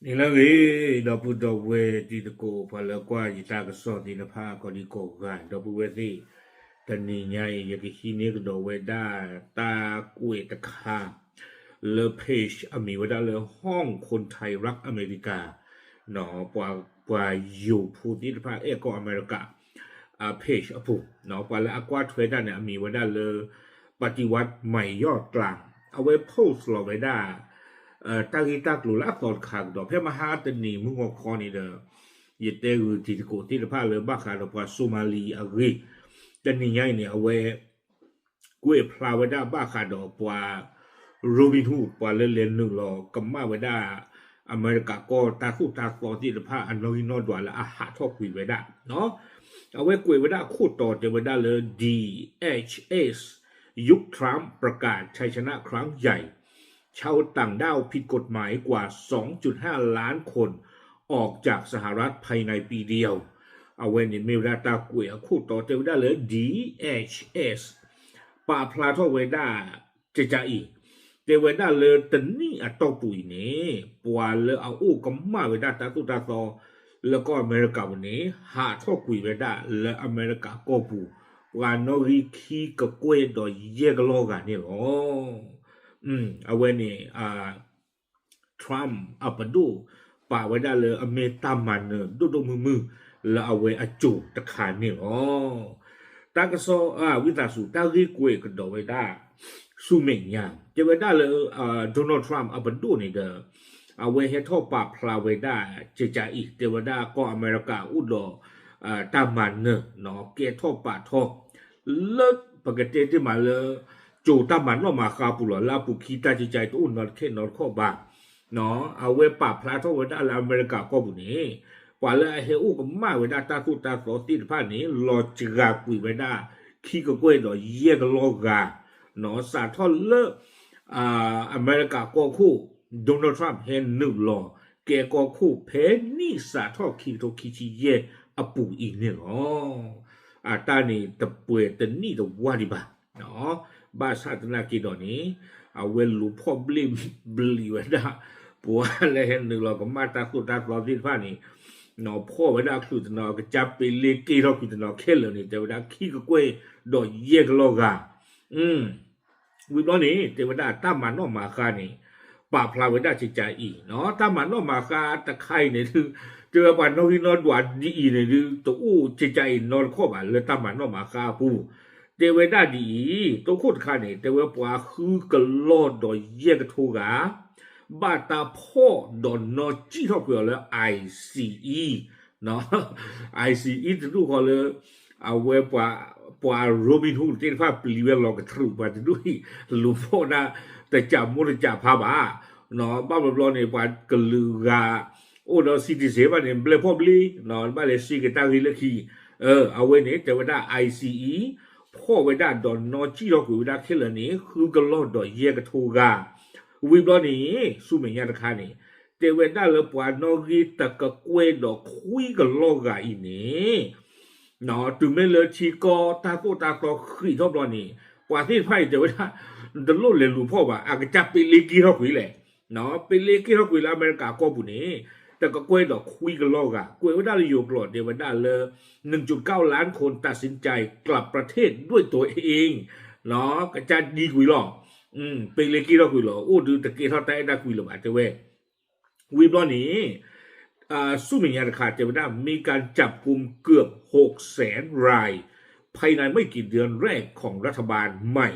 နံၤလၢအဂ့ၤ, ဒီပုၢ်ဒီဝဲၢ်တံၤသကိး ပှၤလၢကွၢ်ယတၢ်ကစီၣ်သ့ၣ်တဖၣ် ကိးဒံကိးဂၤ, ဒီပုၢ်ဝဲၢ်သ့ၣ်, တနံၤညါအံၤ ယကဟံးန့ၢ်ကဒီးဝဲဒၣ် တၢ်ကွဲးတခါ လၢ page အမံၤဝဲဒၣ်လၢ ห้องคนไทยรักอเมริกา ပှၤယိၤဖိသ့ၣ်တဖၣ်အဲၣ်ကီၢ်အမဲရကၤ အ page အပူၤ, ပှၤလၢအကွၢ်ထွဲတၢ်န့ၣ် အမံၤဝဲဒၣ်လၢ ပတံဝးမၤယီၣ်ကျါ, အဝဲ post လီၤဝဲဒၣ် တၢ်ဂ့ၢ်တၢ်ကျိၤလၢအသီတခါကဒီး ဖဲမဟါတနံၤမုၢ်ဂီၤခီန့ၣ်ဒီး ယတဲဂုာ်တံၤသကိးသ့ၣ်တဖၣ်လၢဘၣ်ဃးဒီးပှၤစိမၤလံအဂ့ၢ်, တနံၤညါအံၤန့ၣ် အဝဲ ကွဲးဖျါဝဲဒၣ်ဘၣ်ဃးဒီးပှၤ Robin Hood ပှၤလၢလဲၤနုာ်လီၤကမၣ်ဝဲဒၣ် အမဲရကၤကီၢ်တၢ်သိၣ်တၢ်သီသ့ၣ်တဖၣ်အနီၣ်ဂံၢ်နီၣ်ဒွးလၢအဟးထီၣ်ကွံာ်ဝဲဒၣ် အဝဲကွဲးဝဲဒၣ်အခိၣ်တီတဲဝဲဒၣ်လၢ ดีเอชเอส ยุคทรัมป์ประกาศชัยชนะครั้งใหญ่ ชาวต่างด้าวผิดกฎหมายกว่า สองจุดห้าล้านคน ออกจากสหรัฐภายในปีเดียว အဝဲန့ၣ်မ့ၢ်ဝဲဒၣ်တၢ်ကွဲးအခိၣ်တီတဲဝဲဒၣ်လၢ ดีเอชเอส ပာ်ဖျါထီၣ်ဝဲဒၣ် ကကါအံၤ, တဲဝဲဒၣ်လၢတနံၣ်အတီၢ်ပူၤအံၤန့ၣ် ပှၤလၢအအိၣ်ကမၣ်ဝဲဒၣ်တၢ်သိၣ်တၢ်သီ လၢကီၢ်အမဲရကၤပူၤန့ၣ် ဟးထီၣ်ကွံာ်ဝဲဒၣ်လၢအမဲရကၤကီၢ်ပူၤ ပှၤနီၣ်ဂံၢ်ခံကကွဲၢ်ဒီးယဲၢ်ကလီၢ်ဂၤန့ၣ်လီၤ. အဝဲန့ၣ် Trump အပဒိၣ် ပာ်ဝဲဒၣ်လၢအမ့ၢ်တၢ်မၤနၢၤဒိၣ်ဒိၣ်မုၢ်မုၢ် လၢအဝဲအစိၤတခါန့ၣ်လီၤ. တၢ်ကစီၣ် ဝံသးစူၤ တၢ်ဂ့ၢ်ကွဲးကဒီးဝဲဒၣ် ဆူမဲာ်ညါ တဲဝဲဒၣ်လၢ Donald Trump အပဒိၣ်န့ၣ်ဒီး အဝဲဟဲထီၣ်ပာ်ဖျါဝဲဒၣ် ကကါအံၤ တဲဝဲဒၣ်ကီၢ်အမဲရကၤအိၣ်ဒီး တၢ်မၤနၢၤ ကဲထီၣ်ပာ်ထီၣ် လၢပကတဲတ့ၢ်မးလၢ စိၤတၢ်မၤနီၣ်မၤဃါပူၤလီၤ. လၢအပူၤခံတၢ်ကကါအံၤတအိၣ်နီတခဲနီတခီၣ်ဘၣ်. အဝဲပာ်ဖျါထီၣ်ဝဲဒၣ်လၢအမဲရကၤကီၢ်ပူၤန့ၣ် ပှၤလၢအဟဲအိၣ်ကမၣ်ဝဲဒၣ်တၢ်သိၣ်တၢ်သီသ့ၣ်တဖၣ်န့ၣ် လီၤစှၤကွံာ်ဝဲဒၣ် ခံကကွဲၢ်ဒီးယဲၢ်ကလီၢ်ဂၤ စးထီၣ်လၢ အမဲရကၤကီၢ်ခိၣ် Donald Trump ဟဲနုာ်လီၤ ကဲကီၢ်ခိၣ်ဖဲနံၣ်စးထီၣ်ခံကထိခံဆံယဲၢ်အပူၤအံၤန့ၣ်လီၤ. အတၢ်န့ၣ်တပှဲၤတနံၣ်တဝၢ်ဒံးဘၣ်. ဘၣ်ဆၣ်သနာ်က့ဒီးန့ၣ် အဝဲလူၤဖီၣ်ဘျ့ၣ်ဘျံၤဝဲဒၣ် ပှၤလၢဟဲနုာ်လီၤကမၣ်တၢ်သိၣ်တၢ်သီသ့ၣ်တဖၣ်န့ၣ် ဖီၣ်ဝဲဒၣ်ချုးတနီၤ ကစၢ်ပ့လ့က့ထီၣ်ကွံာ်တနီၤခဲလၢာ်န့ၣ် တဲဝဲဒၣ်ခံကကွဲၢ်ဒီးယဲၢ်ကလီၢ်ဂၤ ဝံၤဘျီန့ၣ် တဲဝဲဒၣ်တၢ်မၤနီၣ်မၤဃါန့ၣ် ပာ်ဖျါဝဲဒၣ်ကကါအံၤ တၢ်မၤနီၣ်မၤဃါတခါအံၤန့ၣ်ဒုး တဲဝဲပှၤနီၣ်ဂံၢ်နီၣ်ဒွးဒ်အံၤန့ၣ်ဒုး တအိၣ်ကကါအံၤနီတခီၣ်ဘၣ်လၢတၢ်မၤနီၣ်မၤဃါအပူၤ တဲဝဲဒၣ်ဒ်အံၤ တိခိၣ်တခါန့ၣ် တဲဝဲပှၤဃုကလီၢ်ဒီးယဲၢ်ကထိဂၤ ဘၣ်တၢ်ဖီၣ်ဒီးနီၣ်စံၣ်ထီၣ်ကွံာ်အီၤလၢ ICE, ICE တဒူၣ်ဃီလၢ အဝဲ ပှၤ Robin Hood သ့ၣ်တဖၣ်ပျံၤဝဲလီၤကတြူး ပှၤတဒူၣ်အံၤ လူၤဖီၣ်ဒၣ်တစးမိၢ်တစးဖါဘၣ် ဘၣ်ဘျီဘျီန့ၣ် ပှၤကလုာ်ဂၤ အိၣ်ဒီး citizen ဘၣ်န့ၣ် ဘျဲၣ်ဖီၣ်ဘျ့ ဘၣ်လဲၤစ့က့ၤတၢ်ဂ့ၢ်လၢခံ အဝဲန့ၣ် တဲဝဲဒၣ် ICE ဖီၣ်ဝဲဒၣ်ဒီးနီၣ်စံၣ်ထီၣ်ကွံာ်ဝဲဒၣ်ခဲလၢာ်န့ၣ် ဃုကလီၢ်ဒီးယဲၢ်ကထိဂၤ ဝံၤဘျီန့ၣ် ဆူမဲာ်ညါတခါန့ၣ် တဲဝဲဒၣ်လၢပှၤနီၣ်ဂံၢ်တကကွဲၢ်ဒီးခွံကလီၢ်ဂၤအံၤန့ၣ် တုၤမ့ၢ်လၢထံကီၢ်တၢ်သိၣ်တၢ်သီဃံးထီၣ်ဘျီန့ၣ် ပှၤသ့ၣ်တဖၣ်အံၤတဲဝဲဒၣ် တလိၣ်လဲၤလူၤဖီၣ်ဘၣ် အကစၢ်ပ့လ့က့ထီၣ်ကွံာ်လဲၣ် ပ့လ့က့ထီၣ်ကွံာ်လၢအမဲရကၤကီၢ်ပူၤန့ၣ် တကကွဲၢ်ဒီးခွံကလီၢ်ဂၤ ကွဲးဝဲဒၣ်လၢယိၤကျိာ်တဲဝဲဒၣ်လၢ หนึ่งจุดเก้าล้านคนตัดสินใจกลับประเทศด้วยตัวเอง ကစၢ်ဒံကွံာ်လီၤ ပ့လ့က့ထီၣ်ကွံာ်လီၤ အိၣ်ဒုးတကဲထီၣ်တၢ်အဲၣ်တၢ်ကွံလၢၤဘၣ် တဲဝဲ ဝံၤဘျီန့ၣ် ဆူမဲာ်ညါတခါ တဲဝဲဒၣ် มีการจับกุมเกือบหกแสนรายภายในไม่กี่เดือนแรกของรัฐบาลใหม่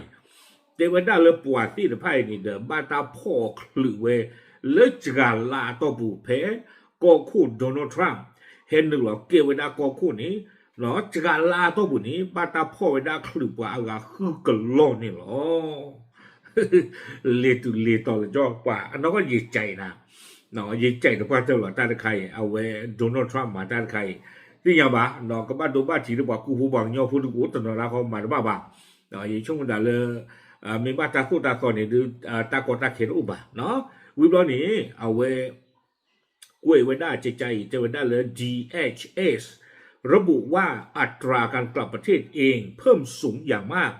တဲဝဲဒၣ်လၢပှၤသ့ၣ်တဖၣ်အံၤန့ၣ်ဒီး ဘၣ်တၢ်ဖီၣ်ချုးဝဲ လၢစှၤလါအတီၢ်ပူၤ ဖဲကီၢ်ခိၣ် Donald Trump ဟဲနုာ်လီၤကဲဝဲဒၣ်ကီၢ်ခိၣ်န့ၣ် စှၤလါအတီၢ်ပူၤန့ၣ် ဘၣ်တၢ်ဖီၣ်ဝဲဒၣ်ချုးပှၤအဂၤဃုကလီၢ်န့ၣ်လီၤ. လဲၤတုၤလဲၤတီၤလၢကၠီပှၤ အနီၢ်ကီၢ်ယကဲနၤ ယကဲတပှၢ်တၢၢ်လီၤ တၢ်တခါအံၤ အဝဲ Donald Trump မၤတၢ်တခါအံၤ သ့ၣ်ညါဘၣ် ကဘၣ်ဒိဘၣ်ထံးလၢပှၤကူဖိပှၤကညီဖိဒုးကအိၣ်တနီၤဒၣ်ဃီမၤတဘၣ်ဘၣ် ယဆိကမိၣ်ဒၣ်လၢ မ့ၢ်ဘၣ်တၢ်သိၣ်တၢ်သီန့ၣ်ဒုး တၢ်ကီတၢ်ခဲတအိၣ်ဘၣ် ဝံၤဘျီန့ၣ် အဝဲ ကွဲးဝဲဒၣ်ကကါအံၤ တဲဝဲဒၣ်လၢ ดีเอชเอส ระบุว่าอัตราการกลับประเทศเองเพิ่มสูงอย่างมาก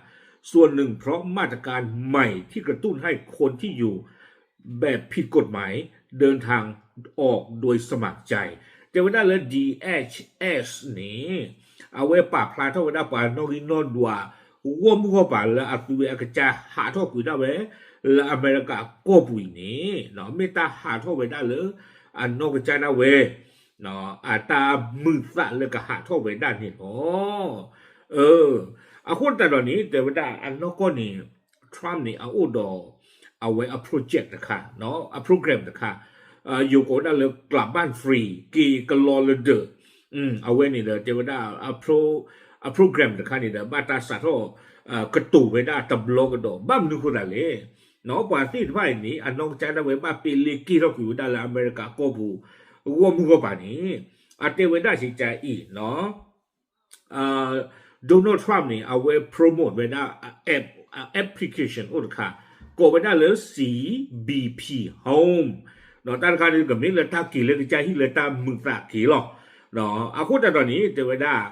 ส่วนหนึ่งเพราะมาตรการใหม่ที่กระตุ้นให้คนที่อยู่แบบผิดกฎหมายเดินทาง ออกโดยสมัครใจ တဲဝဲဒၣ်လၢ ဒီးအ့ၣ်ၡ်အ့ၣ်ၡ် န့ၣ် အဝဲပာ်ဖျါထီၣ်ဝဲဒၣ်ပှၤနီၣ်ဂံၢ်နီၣ်ဒွး ဂီၢ်မုၢ်ဂီၢ်ပၤလၢအသုဝဲအကစၢ်ဟးထီၣ်ကွံာ်ဒၣ်ဝဲ လၢအမဲရကၤကီၢ်ပူၤအံၤန့ၣ် မ့ၢ်တၢ်ဟးထီၣ်ဝဲဒၣ်လၢ အနီၢ်ကစၢ်ဒၣ်ဝဲ အတၢ်မုာ်သးလၢကဟးထီၣ်ဝဲဒၣ်န့ၣ်လီၤ. အဃိသတးဒီးန့ၣ် တဲဝဲဒၣ်အနီၢ်ကီၢ်န့ၣ် Trump န့ၣ် အအိၣ်ဒီး အဝဲအ project တခါ အ program တခါ ယိၤကိးဝဲဒၣ်လၢ กลับบ้านฟรี က့ၤကလီလၢဒၢး အဝဲန့ၣ်ဒီး တဲဝဲဒၣ် အ program တခါန့ၣ်ဒီး ဘၣ်တၢ်စးထီၣ် ကတိၤဝဲဒၣ်တဘျီကဒီး ဘၣ်မနုၤဃိသတးလဲၣ် ပှၤသ့ၣ်တဖၣ်အံၤန့ၣ် အနီၢ်ကစၢ်ဒၣ်ဝဲဘၣ်ပ့ၤလ့က့ၤထီၣ်ကွံာ်ဝဲဒၣ်လၢအမဲရကၤကီၢ်ပူၤ ဂီၢ်မုၢ်ဂီၢ်ပၤန့ၣ် အတဲဝဲဒၣ်စံးကါအံၤ Donald Trump န့ၣ် အဝဲ promote ဝဲဒၣ် application အိၣ်တခါ ကိးဝဲဒၣ်လၢ CBP Home တၢ်တခါန့ၣ် ကမ့ၢ်လၢတၢ်က့ၤလၢကစၢ်ဟံၣ်လၢတၢ်မုာ်သးက့ၤလီၤ. အဃိသတးဒီးန့ၣ် တဲဝဲဒၣ်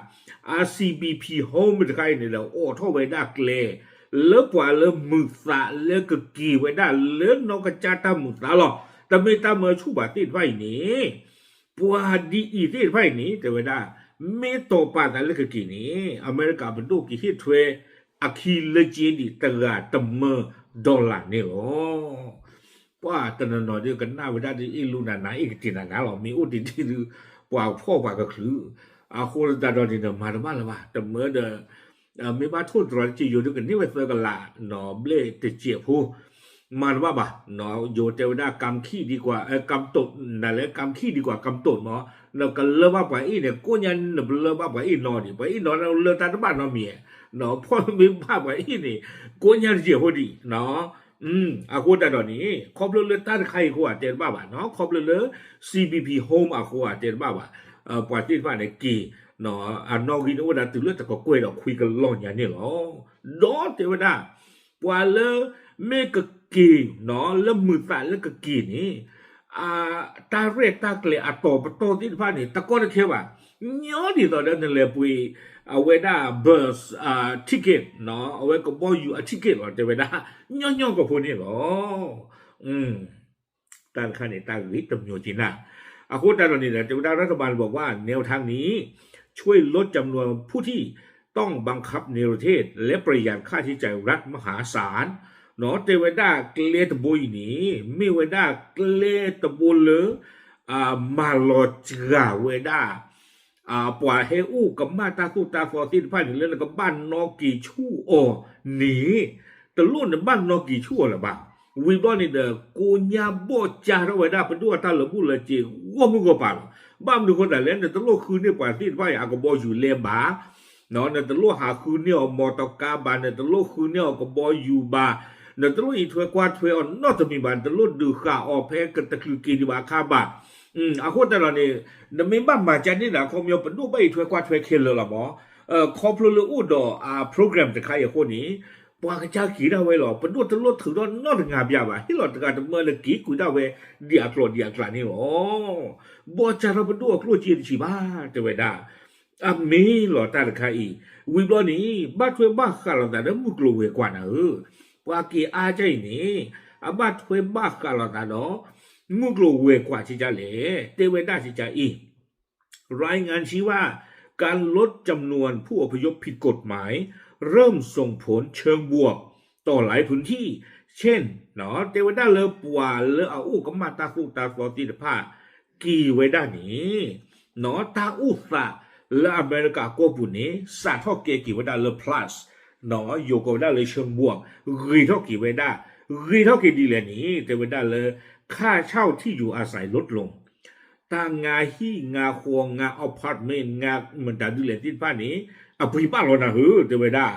အ CBP Home တခါအံၤန့ၣ်ဒီး အိးထီၣ်ဝဲဒၣ်ကျဲ လၢပှၤလၢမုာ်သးလၢကက့ၤဝဲဒၣ်လၢနီၢ်ကစၢ်တၢ်မုာ်သးလီၤ. တမ့ၢ်တၢ်မၢဆူၣ်ဘၣ်သ့ၣ်တဖၣ်အံၤန့ၣ် ပှၤဒ်အံၤသ့ၣ်တဖၣ်အံၤန့ၣ် တဲဝဲဒၣ် မ့ၢ်တီၤပာ်သးလၢကက့ၤန့ၣ် အမဲရကၤပဒိၣ်ကဟ့ၣ်ထွဲအခံလၢက့ဒံးတဂၤတမၢ dollar န့ၣ်လီၤ. ပှၤတနီၤနီၤဒုးကနၣ်ဝဲဒၣ်ဒ်အ့ၣ်လူနၤနၤအ့ၣ်ကတ့ၢ်နၤနၤလီၤ မ့ၢ်အိၣ်တ့ၢ်တ့ၢ်ဒုး ပှၤဖှီၣ်ပှၤကချုး အဃိသတးဒီးန့ၣ်ဒီး မၤတဘၣ်လၢၤဘၣ် တမၢဒီး မ့ၢ်ဘၣ်ထိၣ်သတြီၤတက့ၢ် ယိၤဒုးကန့ၢ်ဝဲသၢကလး ဘျဲၣ်တစဲးဖိ မၤတဘၣ်ဘၣ် ယိၤတဲဝဲဒၣ် ကမ်ခံဒံကွၢ် ကမ်တိး နလဲၤ ကမ်ခံဒံကွၢ် ကမ်တိးမး နကလၢဘၣ်ပှၤအ့ၣ်န့ၣ် ကိးညါန့ၣ် နပလၢဘၣ်ပှၤအ့ၣ်နီတဂၤ ပှၤအ့ၣ်နီလၢတၢ်တဘၣ်နီတမံၤ ဖီၣ်မ့ၢ်ဘၣ်ပှၤအ့ၣ်န့ၣ် ကိးညါတစဲးဖိဒံး အဃိသတးဒီးန့ၣ် ခီဖျိလၢတၢ်တခါအံၤအဃိ အတဲတဘၣ်ဘၣ်နီၤ ခီဖျိလၢ CBP Home အဃိ အတဲတဘၣ်ဘၣ် ပှၤသ့ၣ်တဖၣ်န့ၣ်က့ၤ အနီၣ်ဂံၢ်န့ၣ်အိၣ်ဝဲဒၣ်တုၤလၢတကကွဲၢ်ဒီးခွံကလီၢ်ညါန့ၣ်လီၤ. ဒီးတဲဝဲဒၣ် ပှၤလၢမ့ၢ်ကက့ၤနီၤ လၢမုာ်သးလၢကက့ၤန့ၣ် တၢ်ရဲၣ်တၢ်ကျဲၤအတီၤပတီၢ်သ့ၣ်တဖၣ်န့ၣ် တကီတခဲဘၣ်. ညီဒ်သိးဒီးနလဲၤပှ့ၤ အဝဲဒၣ် bus ticket နီၤ အဝဲကဘီယူၤအ ticket လီၤ တဲဝဲဒၣ် ညီညီကဖိန့ၣ်လီၤ. တၢ်တခါန့ၣ် တၢ်ဂ့ၤတမျိးက့ၤနၤ အဃိသတးဒီးန့ၣ်ဒီး တဲဝဲဒၣ် รัฐบาลบอกว่าแนวทางนี้ช่วยลดจำนวนผู้ที่ต้องบังคับเนรเทศและประหยัดค่าใช้จ่ายรัฐมหาศาล နီၤ တဲဝဲဒၣ်ကျဲတဘိအံၤန့ၣ် မ့ၢ်ဝဲဒၣ်ကျဲတဘိလၢ မၤလီၤစှၤဝဲဒၣ် ပှၤဟဲအိၣ်ကမၣ်တၢ်သိၣ်တၢ်သီသ့ၣ်တဖၣ်န့ၣ် လၢနကဘၣ်နီၣ်က့ၤဆူၣ်အီၤန့ၣ် တလိၣ်နဘၣ်နီၣ်က့ၤဆူၣ်အီၤလၢၤဘၣ်. ဝံၤဘျီန့ၣ်ဒီး ကိးညါဘီၣ်ကၢထီၣ်ဝဲဒၣ် ပဒိၣ်အတၢ်လၢာ်ဘူၣ်လၢာ်စ့ၤ ဂီၢ်မုၢ်ဂီၢ်ပၤလီၤ. ဘၣ်မနုၤအဃိသတးလဲၣ် နတလိၣ်ဃုန့ၢ်ပှၤသ့ၣ်တဖၣ်အံၤ အကဘီယူၤလဲဘၣ် နတလိၣ်ဟးဃုန့ၢ်အီၤ မော်တော်ကား ဘၣ်, နတလိၣ်ဃုန့ၢ်အီၤကဘီယူၤဘၣ်, နတလိၣ်အံးထွဲကွၢ်ထွဲအီၤနီတမံၤဘၣ်, နတလိၣ်ဒုးဃာ်အီၤဖဲကတချုးက့ၤဒံးဘၣ်အခါဘၣ်. အဃိသတးဒီးန့ၣ် နမ့ၢ်ဘၣ်မၤကၢန့ၢ်ဒၣ်ခီပညီ ပဒိၣ်ဘၣ်အံးထွဲကွၢ်ထွဲခဲလၢာ်လီၤမး. ခီဖျိလၢအိၣ်ဒီးအ program တခါအံၤအဃိန့ၣ် ပှၤကစၢ်က့ၤဒၣ်ဝဲလီၤ. ပဒိၣ်တလိၣ်ထုးထီၣ်နီတဂၤဘၣ်ဘၣ်, ဟ့ၣ်လီၤတဂၤတမၢလၢက့ၤကွံာ်ဒၣ်ဝဲ ဒ်အကျိာ်ဒ်အကျးန့ၣ်လီၤ. ဘီၣ်ကၢထီၣ်ပဒိၣ်အကျိၣ်စ့တဆံးဘၣ် တဲဝဲဒၣ် အမ့ၢ်လီၤတၢ်တခါအံၤ, ဝံၤဘျီန့ၣ် ဘၣ်ထွဲဘၣ်ဃးလိာ်သးဒီးမုၢ်ကျိၤဝဲၤကွာ်နၤဧၢ, ပှၤက့ၤအါကၢ်အံၤန့ၣ် အဘၣ်ထွဲဘၣ်ဃးလိာ်သးဒီး မုၢ်ကျိၤဝဲၤကွာ်ဆံကၢ်လဲၣ်, တဲဝဲဒၣ်ဆံကၢ်အံၤ รายงานชี้ว่า การลดจำนวนผู้อพยพผิดกฎหมาย เริ่มส่งผลเชิงบวกต่อหลายพื้นที่ เช่น တဲဝဲဒၣ်လၢပှၤလၢအအိၣ်ကမၣ်တၢ်သိၣ်တၢ်သီသ့ၣ်တဖၣ် က့ၤဝဲဒၣ်န့ၣ် တၢ်အိၣ်သးလၢအမဲရကၤကီၢ်ပူၤန့ၣ် စးထီၣ်ကဲက့ၤဝဲဒၣ်လၢ plus ယိၤကိးဝဲဒၣ်လၢ เชิงบวก ဂ့ၤထီၣ်က့ၤဝဲဒၣ်, ဂ့ၤထီၣ်က့ၤဒ်လဲၣ်န့ၣ် တဲဝဲဒၣ်လၢ ค่าเช่าที่อยู่อาศัยลดลง တၢ်ငါဟံၣ်ငါဃီ ငါ apartment ငါမတၤဒ်လဲၣ်သ့ၣ်တဖၣ်န့ၣ် အပှ့ၤဘၣ်လီၤနၤဧၢ တဲဝဲဒၣ်.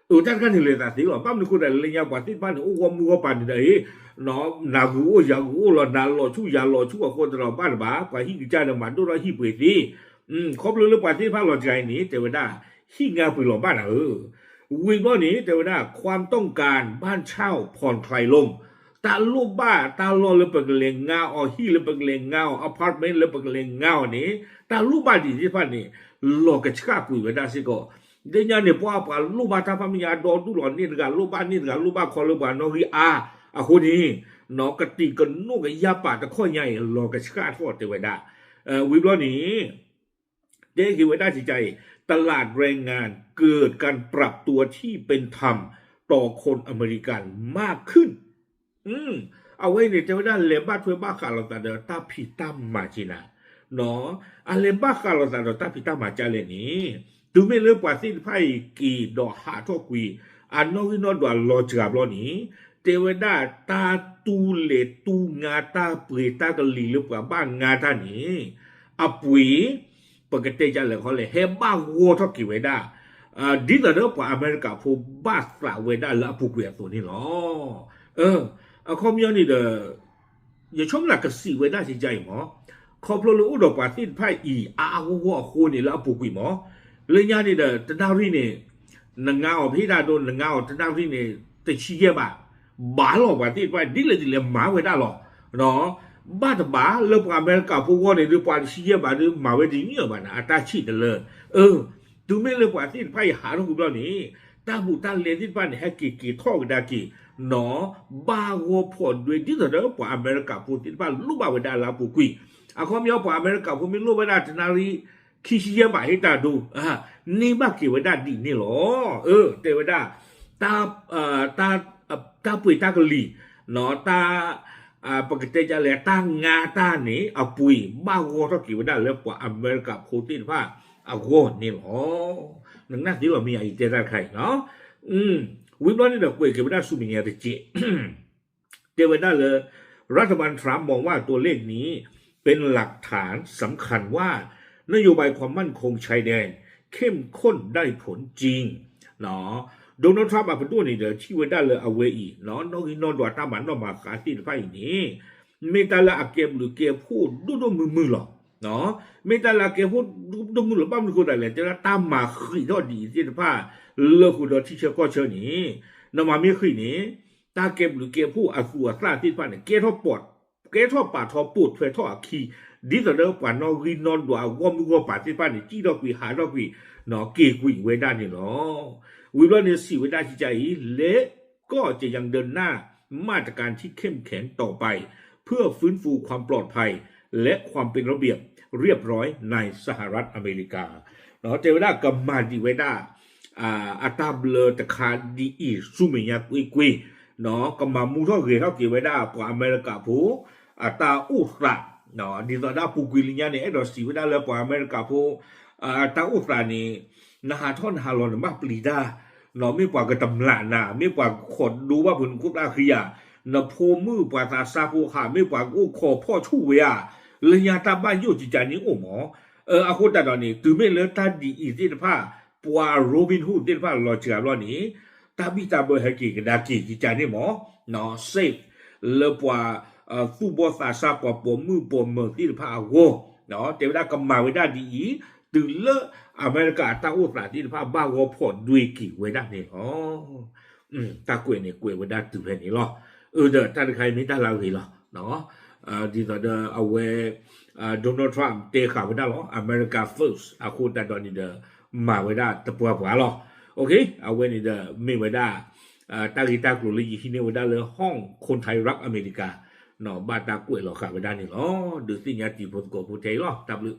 အတၢ်တခါန့ၣ်လဲၤသးသ့လီၤ. ဘၣ်မနုၤအဃိသတးလဲၣ် လၢညါပှၤသ့ၣ်တဖၣ်န့ၣ် အိၣ်ဂီၢ်မုၢ်ဂီၢ်ပၤန့ၣ်ဒီး နဂုာ်အိၣ်ယၤဂုာ်အိၣ်လီၤ နၤလီၤဆူယၤလီၤဆူအဃိသတးဒီးဘၣ်တဘၣ် ပှၤဟံၣ်ကစၢ်ဒီးမၤဒိၣ်ထီၣ်ဟံၣ်ပှ့ၤသ့ ခီဖျိလၢပှၤသ့ၣ်တဖၣ်လီၤစှၤအံၤန့ၣ် တဲဝဲဒၣ် ဟံၣ်ငါပှ့ၤလီၤဘၣ်နၤဧၢ ဝံၤဘျီန့ၣ် တဲဝဲဒၣ် ความต้องการบ้านเช่าผ่อนคลายลง တၢ်လိၣ်ဘၣ်တၢ်လီၢ်လၢပကလဲၤငါအီၤ ဟံၣ်လၢပကလဲၤငါအီၤ apartment လၢပကလဲၤငါအီၤန့ၣ် တၢ်လိၣ်ဘၣ်ဒံးသ့ၣ်တဖၣ်န့ၣ် လီၤကဆှၣ်ကွံာ်ဝဲဒၣ်စ့ၢ်ကီး. ဒ်ညါန့ၣ် ပှၤပှၤလိၣ်ဘၣ်တၢ်ဖးမ့ၢ်ညါဒီဒူၣ်လီၤန့ၢ်တဂၤ လိၣ်ဘၣ်န့ၢ်တဂၤ လိၣ်ဘၣ်ခီလၢပှၤနီၣ်ဂံၢ်အါ အဃိန့ၣ် ကတံာ်ကနိးကယါပာ်တခီညါအံၤ လီၤကဆှၣ်ထီၣ်တဲဝဲဒၣ်, ဝံၤဘျီန့ၣ် တဲက့ၤဝဲဒၣ်ကကါအံၤ ตลาดแรงงานเกิดการปรับตัวที่เป็นธรรมต่อคนอเมริกันมากขึ้น အဝဲအံၤန့ၣ် တဲဝဲဒၣ် လဲၤဘၣ်ထွဲဘၣ်ဃးလိာ်သးဒီးတၢ်ဖံးတၢ်မၤက့နၤ, အလဲၤဘၣ်ဃးလိာ်သးဒီးတၢ်ဖံးတၢ်မၤကလဲၣ်န့ၣ် တုၤမ့ၢ်လၢပှၤသ့ၣ်တဖၣ်အံၤက့ၤဒီးဟးထီၣ်ကွံာ် အနီၣ်ဂံၢ်နီၣ်ဒွးလီၤစှၤဘျီန့ၣ် တဲဝဲဒၣ် တၢ်တူၢ်လဲၤတူၢ်ငါတၢ်ပှ့ၤတၢ်ကလံၤလၢပှၤဘၣ်ငါတၢ်န့ၣ် အပှ့ၤ ပကတဲဒ်လဲၣ်ခီလဲၣ် ဟဲဘၣ်ဂီၢ်ထီၣ်က့ၤဝဲဒၣ်, ဒ်သိးဒီးပှၤအမဲရကၤဖိဘၣ်သးဝဲဒၣ်လၢအပူၤကွံာ်အသိးန့ၣ်လီၤ. အခီပညီန့ၣ်ဒီး ယဆိကမိၣ်လၢကစံးဝဲဒၣ်ကကါအံၤမး, ခီဖျိလၢအိၣ်ဒီးပှၤသ့ၣ်တဖၣ်အံၤ အါအါဂီၢ်ဂီၢ်အဃိန့ၣ်လၢအပူၤကွံာ်မး, လၢညါန့ၣ်ဒီး တနၣ်ရံၣ်န့ၣ် နငါအီၤဖဲဒၣ်ဒိ နငါအီၤတနၣ်ရံၣ်န့ၣ် တဆံယဲၢ်ဘး, ဘၣ်လီၤပှၤသ့ၣ်တဖၣ် ဒ်လဲၣ်ဒ်လဲၣ်မၤဝဲဒၣ်လီၤ. ဘၣ်တဘၣ်လၢပှၤအမဲရကၤဖိဂီၢ်န့ၣ်ဒီး ပှၤတဆံယဲၢ်ဘးဒီး မၤဝဲတညီဘၣ်န့ၣ် အတၢ်ဆံးတလၢ, တုၤမ့ၢ်လၢပှၤသ့ၣ်တဖၣ်အံၤဟးထီၣ်ကွံာ်ဘျီန့ၣ် တၢ်ဘူးတၢ်လဲသ့ၣ်တဖၣ်န့ၣ် ဟဲက့ၤက့ၤထီၣ်ကဒါက့ၤ နီၢ် ဘၣ်ဂီၢ်ဖီၣ်ဒွဲ ဒ်သိးဒီးပှၤအမဲရကၤဖိသ့ၣ်တဖၣ်လိၣ်ဘၣ်ဝဲဒၣ်လၢအပူၤကွံာ်, အခီပညီပှၤအမဲရကၤဖိမ့ၢ်လိၣ်ဝဲဒၣ်တနၣ်ရံၣ် ခံဆံယဲၢ်ဘးဟ့ၣ်တၢ်ဒိ, န့ၢ်ဘၣ်က့ၤဝဲဒၣ်ဒ်န့ၣ်လီၤ. တဲဝဲဒၣ် တၢ်ပှ့ၤတၢ်ကလံၤ, တၢ် ပကတဲဒ်လဲၣ် တၢ်ငါတၢ်န့ၣ် အပှ့ၤဘၣ်ဂီၢ်ထီၣ်က့ၤဝဲဒၣ်လၢပှၤအမဲရကၤဖိသ့ၣ်တဖၣ်အဂီၢ်န့ၣ်လီၤ. နကနၣ်သ့လီၤ မ့ၢ်ယၤအံၤတဲတၢ်တခါအံၤနီၢ်, ဝံၤဘျီန့ၣ်ဒီးကွဲးက့ၤဝဲဒၣ်ဆူမဲာ်ညါတက့ၢ် တဲဝဲဒၣ်လၢ รัฐบาลทรัมป์มองว่าตัวเลขนี้เป็นหลักฐานสำคัญว่า นโยบายความมั่นคงชายแดนเข้มข้นได้ผลจริง Donald Trump အပဒိၣ်န့ၣ်ဒီး ထံၣ်ဝဲဒၣ်လၢအဝဲအံၤ နီၣ်ဂံၢ်နီၣ်ဒွးတၢ်မၤနီၣ်မၤဃါသ့ၣ်တဖၣ်အံၤန့ၣ် မ့ၢ်တၢ်လၢအကဲဘျုးကဲဖှိၣ်ဒိၣ်ဒိၣ်မုၢ်မုၢ်လီၤ. မ့ၢ်တၢ်လၢအကဲဖှိၣ်ဒိၣ်ဒိၣ်မုၢ်လီၤ ဘၣ်မနုၤအဃိသတးလဲၣ် တဲဝဲဒၣ်တၢ်မၤဃံးထီၣ်ဒ်အံၤသ့ၣ်တဖၣ် လၢဃုာ်ဒီးထံဆၢကီၢ်ဆၢန့ၣ် နမၤမ့ၢ်ဃံးန့ၣ် တၢ်ကဲဘျုးကဲဖှိၣ်အသူးအသၣ်သ့ၣ်တဖၣ်န့ၣ် ကဲထီၣ်ပာ်ထီၣ်ပိာ်ထွဲထီၣ်အခံ ဒ်သိးဒီးပှၤနီၣ်ဂံၢ်နီၣ်ဒွးအဂီၢ်မုၢ်ဂီၢ်ပၤသ့ၣ်တဖၣ်န့ၣ် စံၣ်ထီၣ်ကွံာ်ဟးထီၣ်ကွံာ် က့ၤကွံာ်ဝဲဒၣ်န့ၣ်လီၤ. ဝံၤဘျီန့ၣ်စံးဝဲဒၣ်ကကါအံၤ และก็จะยังเดินหน้ามาตรการที่เข้มแข็งต่อไปเพื่อฟื้นฟูความปลอดภัยและความเป็นระเบียบเรียบร้อยในสหรัฐอเมริกา တဲဝဲဒၣ်ကမၤဒံးဝဲဒၣ် အတၢ်ဘျၢတခါဒ်အံၤ ဆူမဲာ်ညါကွ့ၢ်ကွ့ၢ်, ကမၤမူထီၣ်ဂဲၤထီၣ်က့ၤဝဲဒၣ်ပှၤအမဲရကၤဖိ အတၢ်အိၣ်သး, ဒ်သိးဒၣ်ပူၤကွံာ်လၢညါန့ၣ် အဲၣ်ဒိးစံးဝဲဒၣ်လၢပှၤအမဲရကၤဖိ အတၢ်အိၣ်သးန့ၣ် နဟးထီၣ်နဟးလီၤနဘၣ်ပျံၤတၢ်, မ့ၢ်ပှၤကတမျးနၤ မ့ၢ်ပှၤခိးဒိဘၣ်ဖုးနခိၣ်သၣ်ဃံဧါ, နဖိမုၣ်ပှၤသးစၢ်ဖိဟး မ့ၢ်ပှၤကအိၣ်ခိးဖီၣ်ဆူၣ်ဝဲဧါ, လၢညါတၢ်ဘၣ်ယိၣ်ကကါန့ၣ်အိၣ်မး, အဃိသတးဒီးန့ၣ် တုၤမ့ၢ်လၢတၢ်ဒ်အံၤသ့ၣ်တဖၣ် ပှၤ Robin Hood သ့ၣ်တဖၣ်လီၤစှၤဘျီန့ၣ် တၢ်ဘံၣ်တၢ်ဘၢဟဲက့ၤကဒါက့ၤကကါန့ၣ်မး, safe လၢပှၤ သူၣ်ဘီၣ်သးစၢ် ပှၤပိာ်မုၣ်ပိာ်မၢၤသ့ၣ်တဖၣ်အဂီၢ်, တဲဝဲဒၣ်ကမၤဝဲဒၣ်ဒ်အံၤ တုၤလၢအမဲရကၤအတၢ်အိၣ်သးသ့ၣ်တဖၣ်ဘၣ်ဂီၢ်ဖီၣ်ဒွဲက့ၤဝဲဒၣ်န့ၣ်လီၤ. တၢ်ကွဲးန့ၣ်ကွဲးဝဲဒၣ်တုၤဖဲန့ၣ်လီၤ. အၢ ဒီးတၢ်တခါအံၤမ့ၢ်တၢ်လၢအဂ့ၤလီၤ. ဒ်သိးဒီးအဝဲ Donald Trump တဲဃာ်ဝဲဒၣ်လီၤ America First အဃိသတးဒီးန့ၣ်ဒီး မၤဝဲဒၣ်တပှၢ်ပှၢ်လီၤ. အဝဲန့ၣ်ဒီးမ့ၢ်ဝဲဒၣ် တၢ်ဂ့ၢ်တၢ်ကျိၤလၢယဟံးန့ၢ်ဝဲဒၣ်လၢ ห้องคนไทยรักอเมริกา ဘၣ်တၢ်ကွဲးလီၤဃာ်ဝဲဒၣ်န့ၣ်လီၤ. ဒုးသ့ၣ်ညါတံၤဖိသကိးဖိထဲအံၤလီၤ. တၢ်ဘျုး